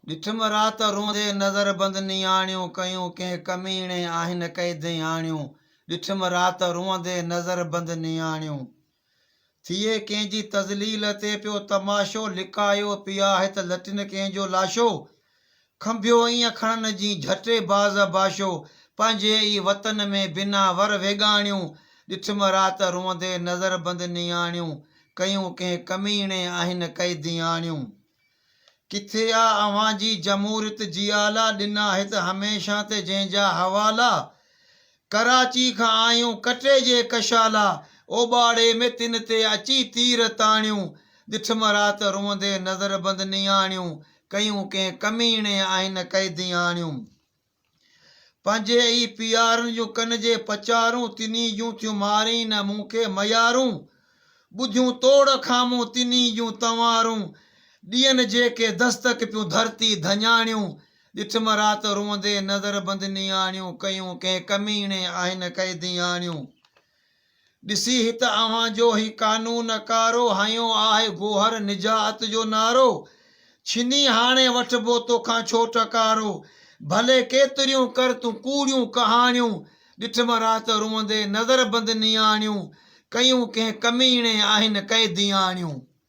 ڏٺم رات روئندي نظر بند نياڻيون ڪيون ڪنهن ڪميڻي آهن قيدياڻيون ڏٺم رات روئندي نظر بند نياڻيون ٿئي ڪنهن جي تذليل تي پيو تماشو لڪايو پيا هت لٽن ڪنهن جو لاشو کنڀيو ائين کڻن جين جهٽي باز باشو پنهنجي ئي وطن ۾ بنا ور ويڳاڻيون ڏٺم رات روئندي نظر بند نياڻيون ڪيون ڪنهن ڪميڻي آهن قيدياڻيون. ڪٿي آ اوهان جي جمهوريت جيالا ڏنا هت هميشه تي جنهن جا حوالا ڪراچي کان آيون ڪٽي جي ڪشالا اوٻاڙي ۾ تن تي اچي تير تاڻيون ڏٺم رات روئندي نظر بند نياڻيون ڪيون ڪنهن ڪميڻي آهن قيدياڻيون. پنهنجي ئي پيارن جون ڪن جي پچارون، تنهي جون ٿيون مارين نه مون کي ميارون، ٻڌيون توڙ کان مون تنهي جون تنوارون، ڏين جيڪي دستڪ پيون ڌرتي ڌڃاڻيون، ڏٺم رات روئندي نظر بند نياڻيون، ڪيون ڪنهن ڪميڻي آهن قيدياڻيون. ڏسي هت اوهان جو هي قانون ڪارو، هنيو آهي گوهر نجاعت جو نعرو، ڇني هاڻي وٺبو توکان ڇو ٽڪارو، ڀلي ڪيتريون ڪر تون ڪوڙيون ڪهاڻيون، ڏٺم رات روئندي نظر بند نياڻيون، ڪيون ڪنهن ڪميڻي آهن قيدياڻيون.